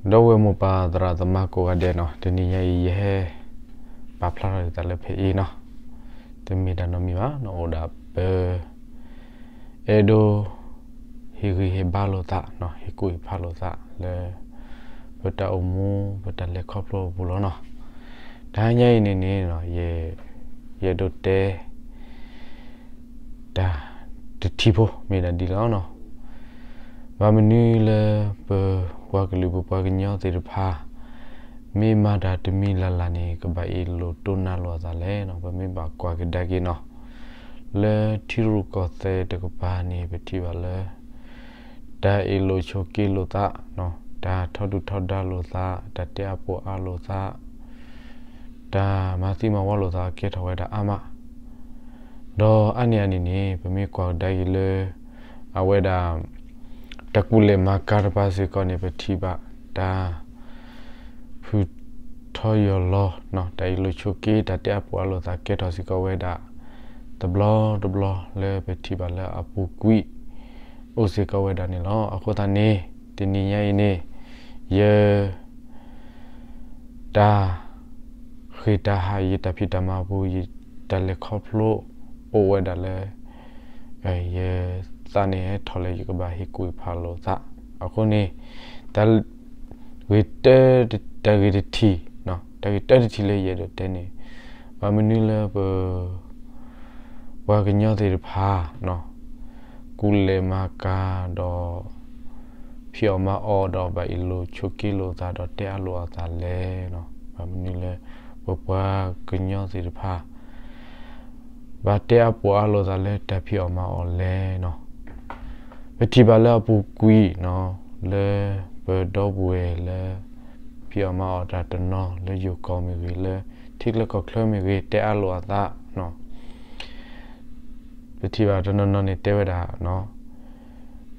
ဒီပုၢ်ဝဲၢ်မိၢ်ပၢ်သရၣ်သမါကိးဂၤဒဲးနီၤ, တနံၤညါအံၤ ယဟဲပာ်ဖျါထီၣ်ယသးလၢဖဲအံၤနီၤ, တမ့ၢ်တၢ်နီတမံၤဘၣ်နီၤ, အိၣ်ဒၣ်ပ အဲၣ်ဒိး ဟ့ၣ်ဂံၢ်ဟ့ၣ်ဘါလိာ်သးနီၤ, ဟ့ၣ်ကူၣ်ဟ့ၣ်ဖးလိာ်သးလၢ ပတၢ်အိၣ်မူ ပတၢ်လဲၤခီဖျိအပူၤလီၤနီၤ. တဟါညါအံၤန့ၣ်န့ၣ် ယ ယအဲၣ်ဒိးတဲ တၢ်တထံၣ်ဖိ မ့ၢ်ဒၣ်ဒ်လီၤနီၤ. ဘၣ်မနုၤလၢပ ပှၤကလုာ်ပပှၤကညီသ့ၣ်တဖၣ် မ့ၢ်မၤတၢ်တမံၤလၢ်လၢ်န့ၣ် ကဘၣ်အ့ၣ်လိာ်တိၢ်နါလိာ်အသးလဲၣ်နီၤ, ပမ့ၢ်ဘၣ်ကွၢ်ကဒါက့ၤနီၤ, လၢထံရူၢ်ကီၢ်သဲးတကပၤန့ၣ် ပထံၣ်ဘၣ်လၢ တၢ်အ့ၣ်လိာ်ဆိးက့လိာ်သး, တၢ်ထီဒုၣ်ထီဒါလိာ်သး, တၢ်တဲအါပှဲၤအါလိာ်သး, တၢ်မၤသံမၤဝီလိာ်သးကဲထီၣ်ဝဲဒၣ်အါမး, ဒီးအါန့ၢ်အန့ၣ်န့ၣ် ပမ့ၢ်ကွၢ်ကဒါက့ၤလၢ အဝဲဒၣ် တၢ်ကူၣ်လဲၤမၤကၤတပၤစ့ၢ်ကီးန့ၣ် ပထံၣ်ဘၣ်တၢ် ဖုထီယီၤလီၤ, တၢ်အ့ၣ်လိာ်ဆိးက့ တၢ်တဲအါပှဲၤအါလိာ်သးကဲထီၣ်စ့ၢ်ကီးဝဲဒၣ် တဘျီတဘျီလၢပထံၣ်ဘၣ်လၢအပူၤကွံာ် အိၣ်စ့ၢ်ကီးဝဲဒၣ်န့ၣ်လီၤ. အဃိသတးန့ၣ် တနံၤညါအံၤန့ၣ် ယ တၢ်ဃ့ၢ်တၢ်ဟး ယတၢ်ဖံးတၢ်မၤအပူၤ ယတၢ်လဲၤခီဖျိအိၣ်ဝဲဒၣ်လၢ ယသးန့ၣ်ဟဲထီၣ်လၢယကဘၣ်ဟ့ၣ်ကူၣ်ဖးလိာ်သး, အဃိန့ၣ် တၢ်ဂ့ၢ်တၢ်တထံၣ်, တၢ်ဂ့ၢ်တၢ်တထံၣ်လၢယအဲၣ်ဒိးတဲန့ၣ် ဘၣ်မနုၤလၢပ ပှၤကညီသ့ၣ်တဖၣ် ကူၣ်လဲၤမၤကၤဒီး ဖံးအီၣ်မၤအီၣ်ဒီး ဘၣ်အ့ၣ်လိာ်ဆိးက့လိာ်သးဒီးတဲအါလိာ်အသးလဲၣ်နီၤ, ဘၣ်မနုၤလၢ ပပှၤကညီသ့ၣ်တဖၣ် ဘၣ်တဲအါပှဲၤအါလိာ်သးလၢတၢ်ဖံးအီၣ်မၤအီၣ်လဲၣ်နီၤ. ပထံၣ်ဘၣ်လၢအပူၤကွံာ်နီၤ, လၢပဒီပုၢ်ဝဲၢ်လၢ ဖံးအီၣ်မၤအီၣ်တၢ်တနီၤ လၢယိၤကီၢ်မ့ၢ်ဂ့ၤ လၢထံချၢကီၢ်ချၢမ့ၢ်ဂ့ၤ တဲအါလိာ်အသးနီၤ. ပထံၣ်ဘၣ်တနီၤနီၤန့ၣ်တဲဝဲဒၣ်နီ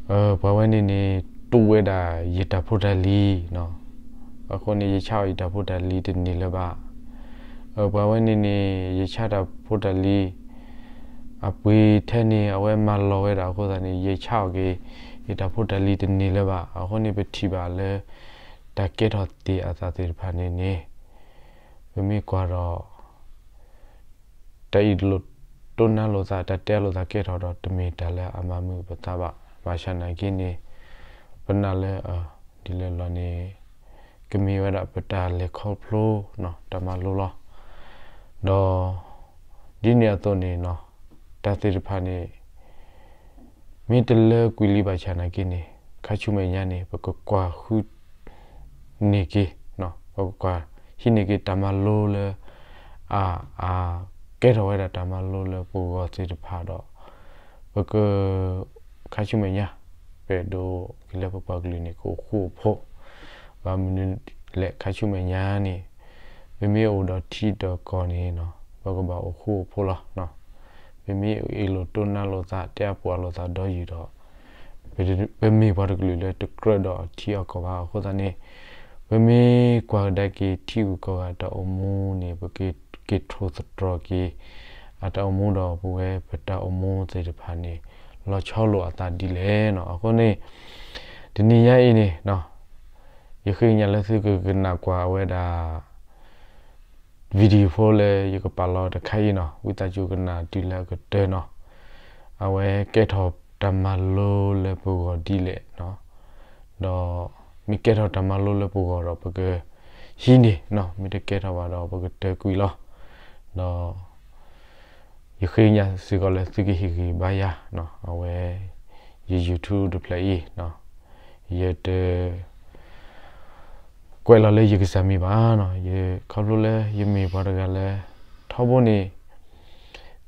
ၤ, ပှၤဝဲန့ၣ်န့ၣ် တူၢ်ဝဲဒၣ်ယတၢ်ဖိတၢ်လံၤနီၤ, အဃိန့ၣ် ယဆါအီၣ်ယတၢ်ဖိတၢ်လံၤတန့ၢ်လၢၤဘၣ်. ပှၤဝဲန့ၣ်န့ၣ် ယဆါတၢ်ဖိတၢ်လံၤ အပှ့ၤထဲန့ၣ် အဝဲမၤလီၤဝဲဒၣ်အဃိသတးန့ၣ် ယဆါအီၣ်က့ၤ ယတၢ်ဖိတၢ်လံၤတန့ၢ်လၢၤဘၣ်. အဃိန့ၣ် ပထံၣ်ဘၣ်လၢ တၢ်ကဲထီၣ်သ့ၣ်အသးသ့ၣ်တဖၣ်န့ၣ်န့ၣ် ပမ့ၢ်ကွၢ်ဒီး တၢ်အ့ၣ်လိာ်တိၢ်နါလိာ်သး တၢ်တဲအါလိာ်သးကဲထီၣ်ဒီး တမ့ၢ်တၢ်လၢအမၤမုာ်ပသးဘၣ်. ဘၣ်ဆၣ်နာ်က့န့ၣ် ပနာ်လၢ ဒ်လဲၣ်လီၤန့ၣ် ကမ့ၢ်ဝဲဒၣ်ပတၢ်လဲၤခီဖျိနီၤ တၢ်မၤလိလီၤ. ဒီး ဒ်န့ၣ်အသိးန့ၣ်နီၤ တၢ်သ့ၣ်တဖၣ်န့ၣ် မ့ၢ်တလၢကွံာ်လံဘၣ်ဆၣ်နာ်က့န့ၣ် ခါဆူမဲာ်ညါန့ၣ် ပကကွၢ်ဃုန့ၢ်က့ၤ ပကကွၢ်ဟံးန့ၢ်က့ၤတၢ်မၤလိလၢ အ အ ကဲထီၣ်ဝဲဒၣ်တၢ်မၤလိလၢပဂီၢ်သ့ၣ်တဖၣ်ဒီး ပက ခါဆူမဲာ်ညါ ပအဲၣ်ဒိးက့ၤလၢပပှၤကလုာ်န့ၣ် ကအိၣ်ဃူအိၣ်ဖိး, ဘၣ်မနုၤလဲၣ် ခါဆူမဲာ်ညါန့ၣ် ပမ့ၢ်အိၣ်ဒီးထံဒီးကီၢ်န့ၣ်နီၤ ပကဘၣ်အိၣ်ဃူအိၣ်ဖိးလီၤ. ပမ့ၢ်အ့ၣ်လိာ်တိၢ်နါလိာ်သး တဲအါပှ့ၤအါလိာ်သးဒီးယုာ်ဒီး ပမ့ၢ်ပှၤတကလုာ်လၢတကြၢးဒီးထံအီၣ်ကီၢ်ဘၣ်. အဃိသတးန့ၣ် ပမ့ၢ်ကွၢ်ကဒါက့ၤထံဂုၤကီၢ်ဂၤတၢ်အိၣ်မူန့ၣ် ပကက့ၤထိၣ်သတြီၤက့ၤ အတၢ်အိၣ်မူဒီးပဝဲပတၢ်အိၣ်မူသ့ၣ်တဖၣ်န့ၣ် လီၤဆီလိာ်အသးဒ်လဲၣ်နီၤ. အဃိန့ၣ် တနံၤညါအံၤန့ၣ် ယဃ့ကညးလၢသုကကနၣ်ကွၢ်ဝဲဒၣ် video ဖိလၢယကပာ်လီၤတခါအံၤနီၤ ဝံသးစူၤကနၣ်တုၤလၢအကတၢၢ်နီၤ. အဝဲကဲထီၣ်တၢ်မၤလိလၢပဂီၢ်ဒ်လဲၣ်နီၤ. ဒီးမ့ၢ်ကဲထီၣ်တၢ်မၤလိလၢပဂီၢ်ဒီးပကဟံးန့ၢ်နီၤ, မ့ၢ်တကဲထီၣ်ဘၣ်ဒီးပကတၢၢ်ကွံာ်လီၤ. ဒီး ယဃ့ကညးစ့ၢ်ကီးလၢသုကဟ့ၣ်ဂံၢ်ဘါယၤနီၤ, အဝဲ ယ YouTube တဖျၢၣ်အံၤနီၤ, ယတ ကွဲးလီၤလၢယကစၢ်မံၤဘၣ်နီၤ, ယခီဖျိလၢယမ့ၢ်ပှၤတဂၤလၢ ထီဘိန့ၣ်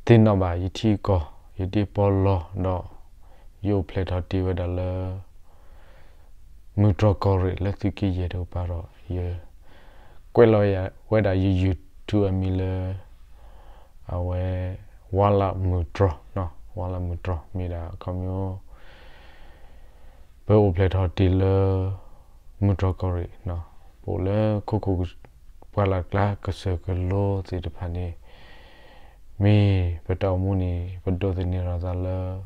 သ့ၣ်နီၣ်ဘၣ်ယထံကီၢ် ယဒ့ပီလီၢ်ဒီး ယအိၣ်ဖျဲၣ်ထီၣ်တ့ၢ်ဝဲဒၣ်လၢ မုၢ်တြီၢ်ကီၢ်ရ့ၣ်လၢသုးက့ယဲၢ်တကပၤဒီး ယ ကွဲးလီၤဝဲဒၣ်ယ YouTube အမံၤလၢ အဝဲ ဝါလၢမုၢ်တြီၢ်, ဝါလၢမုၢ်တြီၢ် မ့ၢ်ဒၣ်ခီဖျိ ပအိၣ်ဖျဲၣ်ထီၣ်တ့ၢ်လၢ မုၢ်တြီၢ်ကီၢ်ရ့ၣ်, ပအိၣ်လၢခိခိၣ် ပှၢ်လၢ်ကျါကစၢၢ်ကလိသ့ၣ်တဖၣ်န့ၣ် မ့ၢ်ပတၢ်အိၣ်မူန့ၣ် ပဒိးသန့ၤထီၣ်သးလၢ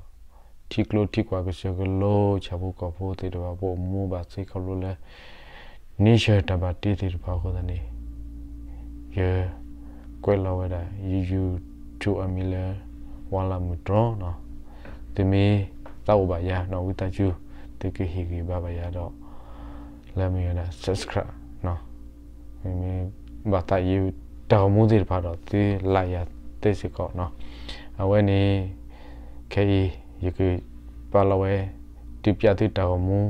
ထံကျိထံကွၢ်ကစၢၢ်ကလိ ဆၣ်ဖိကီၢ်ဖိသ့ၣ်တဖၣ် ပအိၣ်မူဘၣ်သ့ခီဖျိလၢ နံၣ်ဆၢတၢ်ဘၣ်တ့သ့ၣ်တဖၣ်အဃိသတးန့ၣ် ယကွဲးလီၤဝဲဒၣ် ယ YouTube အမံၤလၢ ဝါလၢမုၢ်တြီနီၤ. သုမ့ၢ်သးအိၣ်ဘၣ်ယၤနီၤ ဝံသးစူၤ သုကဟ့ၣ်ဂံၢ်ဘါဘၣ်ယၤဒီး လၢမ့ၢ်ဝဲဒၣ် subscribe နီၤ. မ့မ့ၢ်ဘၣ်သးယတၢ်ဂီၤမူသ့ၣ်တဖၣ်ဒီး သု like ယၤသ့စ့ၢ်ကီးနီၤ. အဝဲန့ၣ် ခဲအံၤ ယကပာ်လီၤဝဲ ဒုးပျးသုတၢ်ဂီၤမူ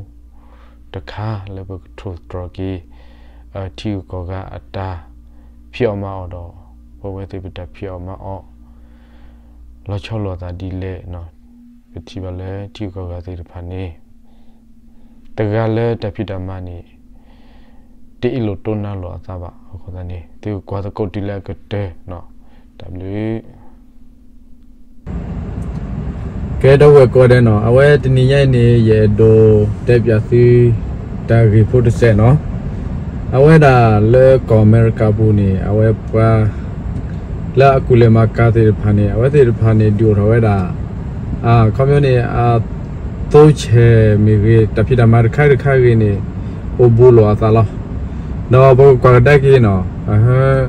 တခါလၢပကထိၣ်သတြီၤက့ၤ ထံဂုၤကီၢ်ဂၤအတၢ်ဖံးအီၣ်မၤအီၣ်ဒီး ပဝဲသ့ၣ်ပတၢ်ဖံးအီၣ်မၤအီၣ် လီၤဆီလိာ်အသးဒ်လဲၣ်နီၤ. ပထံၣ်ဘၣ်လၢထံဂုၤကီၢ်ဂၤသ့ၣ်တဖၣ်န့ၣ် တဂၤလၢတၢ်ဖံးတၢ်မၤန့ၣ် တအ့ၣ်လိာ်တိၢ်နါလိာ်အသးဘၣ်အဃိသတးန့ၣ် သုကကွၢ်သကိးတုၤလၢအကတၢၢ်နီၤ. တၢ်ဘျုး ကဲ ဒီပုၢ်ဝဲၢ်ကိးဂၤဒဲးနီၤ, အဝဲတနံၤညါအံၤန့ၣ် ယအဲၣ်ဒိးတဲပၠးသု တၢ်ဂ့ၢ်ဖိတစဲးနီၤ. အဝဲဒၣ်လၢကီၢ်အမဲရကၤပူၤန့ၣ် အဝဲပှၤ လၢအကူၣ်လဲၤမၤကၤသ့ၣ်တဖၣ်န့ၣ် အဝဲသ့ၣ်တဖၣ်န့ၣ် ဒုးအိၣ်ထီၣ်ဝဲဒၣ် အခီပညီန့ၣ် အသိဆဲးမ့ၢ်ဂ့ၤ တၢ်ဖံးတၢ်မၤတခါတခါဂ့ၤန့ၣ် အိၣ်ဘူးလိာ်အသးလီၤ. ဒီးပကကွၢ်ကဒါက့ၤနီၤ,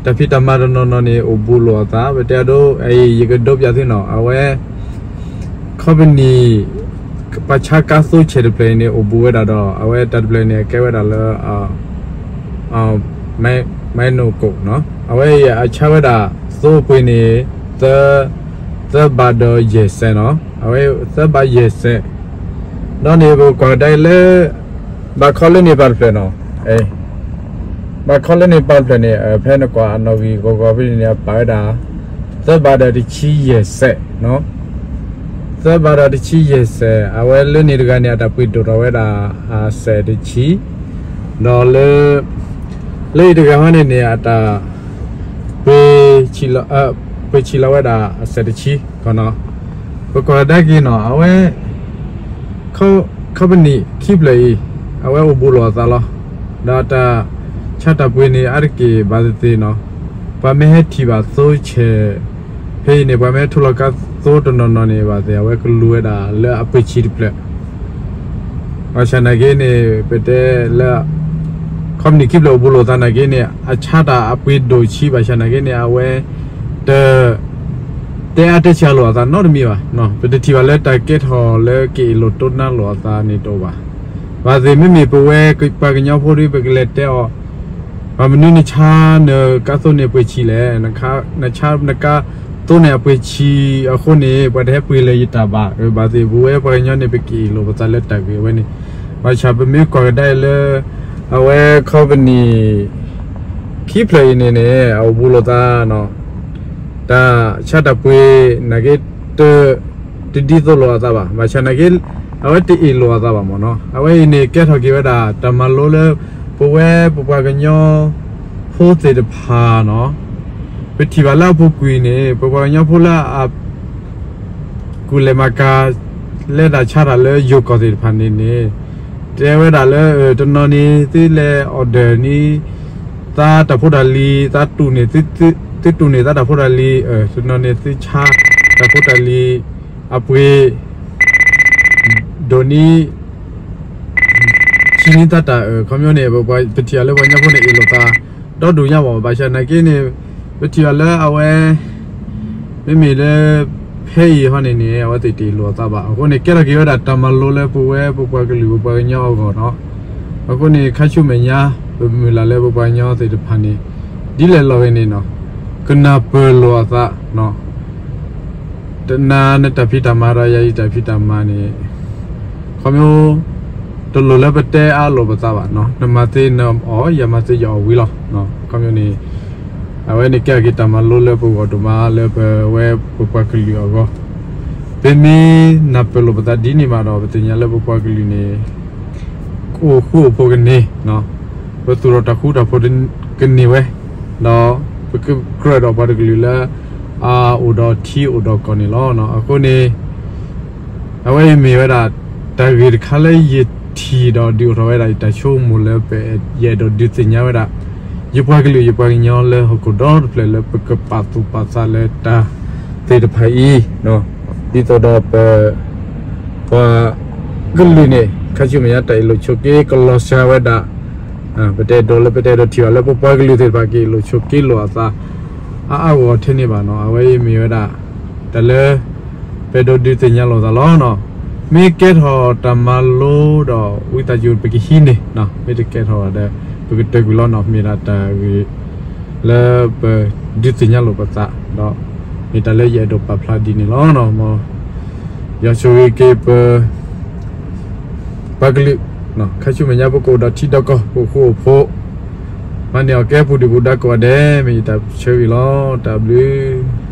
တၢ်ဖံးတၢ်မၤတနီၤနီၤန့ၣ် အိၣ်ဘူးလိာ်အသး ပတဲအဒိ အအံၤ ယကဒိပၠးသုနီၤ, အဝဲ ခီပနံၣ် ပှၤဆါကါသိဆဲးတဖျၢၣ်အံၤန့ၣ် အိၣ်ဘူးဝဲဒၣ်ဒီး အဝဲတၢ်တဖျၢၣ်န့ၣ် အကဲဝဲဒၣ်လၢ မဲနိၣ်ကိၣ်နီၤ, အဝဲအံၤအဆါဝဲဒၣ် သိအပှ့ၤန့ၣ် သၢဘးဒီးယဲၢ်စဲးနီၤ, အဝဲသၢဘးယဲၢ်စဲး, ဒီးန့ၣ် ပကကွၢ်ကဒါလၢ ဘၣ်ခီလၢန့ၣ်ပၢ်တဖျၢၣ်နီၤ, ဘၣ်ခီလၢန့ၣ်ပၢ်တဖျၢၣ်န့ၣ် ဖဲနကွၢ်အနီၣ်ဂံၢ်ဂီၢ်ဂီၢ်ဖဲန့ၣ်န့ၣ် အပာ်ဝဲဒၣ် သၢဘးဒီးတဆံယဲၢ်စဲးနီၤ, သၢဘးဒီးတဆံယဲၢ်စဲး, အဝဲလၢန့ၣ်တဂၤန့ၣ် အတၢ်ပှ့ၤဒိၣ်ထီၣ်ဝဲဒၣ် အစဲးတဆံ, ဒီးလၢ လၢအံၤတဂၤဟီန့ၣ်န့ၣ် အတၢ် ပှ့ၤ ပှ့ၤဆံးလီၤဝဲဒၣ်အစဲးတဆံနီၤ. ပကွၢ်ကဒါက့ၤနီၤ, အဝဲ ခီပနံၣ်ခံဖျၢၣ်အံၤ အဝဲအိၣ်ဘူးလိာ်အသးလီၤ. ဒီးတၢ်ဆါတၢ်ပှ့ၤန့ၣ် အါတက့ၢ်ဘၣ်သ့ၣ်သ့ၣ်နီၤ, ပှၤမ့ၢ်ဟဲထံၣ်ဘၣ်သိဆဲး ဖဲအံၤန့ၣ် ပှၤမ့ၢ်ဟဲထူလီၤကါသိတနီၤနီၤန့ၣ် ဘၣ်သ့ၣ်အဝဲကလူၤဝဲဒၣ်လၢအပှ့ၤဆံးတဖျၢၣ် ဘၣ်ဆၣ်နာ်က့န့ၣ် ပတဲလၢ ခီပနံၣ်ခံဖျၢၣ်အိၣ်ဘူးလိာ်သးနာ်က့န့ၣ် အဆါတၢ်အပှ့ၤဒိၣ်ဆံး ဘၣ်ဆၣ်နာ်က့န့ၣ် အဝဲ တ တဲအါတဲဆံးလိာ်အသးနီတမံၤဘၣ်. ပတထံၣ်ဘၣ်လၢတၢ်ကဲထီၣ်လၢကအ့ၣ်လိာ်တိၢ်နါလိာ်အသးန့ၣ်တအိၣ်ဘၣ်. ဘၣ်သ့ၣ်မ့မ့ၢ်ပဝဲပှၤကညီဖိဒီး ပကလဲၤတဲအီၤ ဘၣ်မနုၤနဆါနကါသိန့ၣ်ပှ့ၤဆံးလဲၣ်, နဆါနကါသိန့ၣ်အပှ့ၤဆံးအဃိန့ၣ် ပှၤတဟဲပှ့ၤလၢၤယတၢ်ဘၣ်. ဘၣ်သ့ၣ်ပဝဲပှၤကညီန့ၣ် ပကအ့ၣ်လိာ်ပသးလၢတၢ်ဂ့ၢ်အဝဲန့ၣ်, ဘၣ်ဆၣ်ပမ့ၢ်ကွၢ်ကဒါအံၤလၢ အဝဲခီပနံၣ် ခံဖျၢၣ်အံၤန့ၣ်န့ၣ် အအိၣ်ဘူးလိာ်သး တၢ်ဆါတၢ်ပှ့ၤနာ်က့ တ တဒ်သိးလိာ်အသးဘၣ်. ဘၣ်ဆၣ်နာ်က့ အဝဲတအ့ၣ်လိာ်အသးဘၣ်မ့ၢ်နီၤ. အဝဲအံၤန့ၣ် ကဲထီၣ်က့ၤဝဲဒၣ် တၢ်မၤလိလၢ ပဝဲပပှၤကညီဖိသ့ၣ်တဖၣ်နီၤ, ပထံၣ်ဘၣ်လၢအပူၤကွံာ်န့ၣ် ပပှၤကညီဖိလၢအ ကူၣ်လဲၤမၤကၤ လဲၤတၢ်ဆါတၢ်လၢယိၤကီၢ်သ့ၣ်တဖၣ်န့ၣ်န့ၣ် တဲဝဲဒၣ်လၢ တနီၤန့ၣ် သုလဲၤ order န့ၢ် သးတၢ်ဖိတၢ်လံၤ သးတူၢ်န့ၢ် သုတူၢ်န့ၢ်သးတၢ်ဖိတၢ်လံၤ, တနီၤန့ၣ် သုဆါတၢ်ဖိတၢ်လံၤ အပှ့ၤ ဒိၣ်န့ၢ် ဆံန့ၢ်သးတၢ်အၢ ခီပညီန့ၣ် ပထံၣ်အီၤလၢပှၤကညီဖိန့ၣ် အ့ၣ်လိာ်သး ဒီဒူၣ်ညါဘၣ်. ဘၣ်ဆၣ်နာ်က့န့ၣ် ပထံၣ်အီၤလၢအဝဲ မ့မ့ၢ်လၢ ဖဲအံၤဟီန့ၣ်န့ၣ် အဝဲသ့ၣ်တအ့ၣ်လိာ်အသးဘၣ်. အဃိန့ၣ် ကဲထီၣ်က့ၤဝဲဒၣ်တၢ်မၤလိလၢပဝဲပပှၤကလုာ်ပပှၤကညီအဂီၢ်နီၤ. အဃိန့ၣ် ခါဆူမဲာ်ညါ ပမုၢ်လၢ်လၢပပှၤကညီသ့ၣ်တဖၣ်န့ၣ် ဒ်လဲၣ်လီၤဂ့ၤန့ၣ်နီၤ ကနၢ်ပၢၢ်လိာ်အသး တနၤနတၢ်ဖံးတၢ်မၤဒီး ယၤယတၢ်ဖံးတၢ်မၤန့ၣ် ခီဖျိ တလိၣ်လၢပတဲအါလိာ်ပသးဘၣ်နီၤ, နမၤသ့နအီၣ် ယမၤသ့ယအီၣ်ဝံၤလီၤ. ခီဖျိန့ၣ် အဝဲန့ၣ်ကဲထီၣ်က့ၤတၢ်မၤလိလၢပဂီၢ်ဒိၣ်မးလၢပဝဲပပှၤကလုာ်အဂီၢ်, ပမ့ၢ်နၢ်ပၢၢ်လိာ်ပသးဒ်န့ၣ်မးဒီး ပသ့ၣ်ညါလၢပပှၤကလုာ်န့ၣ် အိၣ်ဃူအိၣ်ဖိးကန့ၢ် ပသူၣ်ထီၣ်တၢ်ဃူတၢ်ဖိးကန့ၢ်ဝဲ, ဒီးပကကြၢးဒီးပှၤတကလုာ်လၢ အအိၣ်ဒီးထံအိၣ်ဒီးကီၢ်န့ၣ်လီၤ. အဃိန့ၣ် အဝဲအံၤမ့ၢ်ဝဲဒၣ် တၢ်ဂ့ၢ်တခါလၢယထံၣ်ဒီးဒုးအိၣ်ထီၣ်ဝဲဒၣ် ယတၢ်ဆိကမိၣ်လၢပ ယအဲၣ်ဒိးဒုးသ့ၣ်ညါဝဲဒၣ် ယပှၤကလုာ်ယပှၤကညီလၢဟီၣ်ခိၣ်ဒီတဖျၢၣ်လၢ ပကပာ်သူၣ်ပာ်သးလၢတၢ်သ့ၣ်တဖၣ်အံၤ, ဒ်သိးဒီးပ ပှၤကလုာ်န့ၣ် ခါဆူမဲာ်ညါတၢ်အ့ၣ်လိာ်ဆိးက့ကလီၤစှၤဝဲဒၣ် ပတအဲၣ်ဒိးလၢပတအဲၣ်ဒိးထံၣ်ဘၣ်လၢပပှၤကလုာ်သ့ၣ်တဖၣ်က့ၤလိာ်ဆိးက့လိာ်အသး အါအါဂီၢ်ဂီၢ်ထဲန့ၣ်ဘၣ်နီၤ. အဝဲအံၤမ့ၢ်ဝဲဒၣ် တၢ်လၢ ပအဲၣ်ဒိးဒုးသ့ၣ်ညါလိာ်သးလီၤနီၤ. မ့ၢ်ကဲထီၣ်တၢ်မၤလိဒီး ဝံသးစူၤပကဟံးန့ၢ်, မ့ၢ်တကဲထီၣ်ဘၣ်ဒီး ပကတၢၢ်ကွံာ်လီၤနီၤ. မ့ၢ်ဒၣ်တၢ်ဂ့ၢ် လၢပဒုးသ့ၣ်ညါလိာ်ပသးဒီး မ့ၢ်တၢ်လၢယအဲၣ်ဒိးပာ်ဖျါဒ်န့ၣ်လီၤ. မ်ယွၤဆိၣ်ဂ့ၤက့ၤပ ပှၤကလုာ် ခါဆူမဲာ်ညါပကအိၣ်ဒီးထံဒီးကီၢ် ပအိၣ်ဃူအိၣ်ဖိး, မၤန့ၢ်အီၣ်ကဲပူၤဒုၣ်ပူၤဒါကိးဂၤဒဲး မ့ၢ်ယတၢ်ဆၢဂ့ၤလီၤ. တၢ်ဘျုး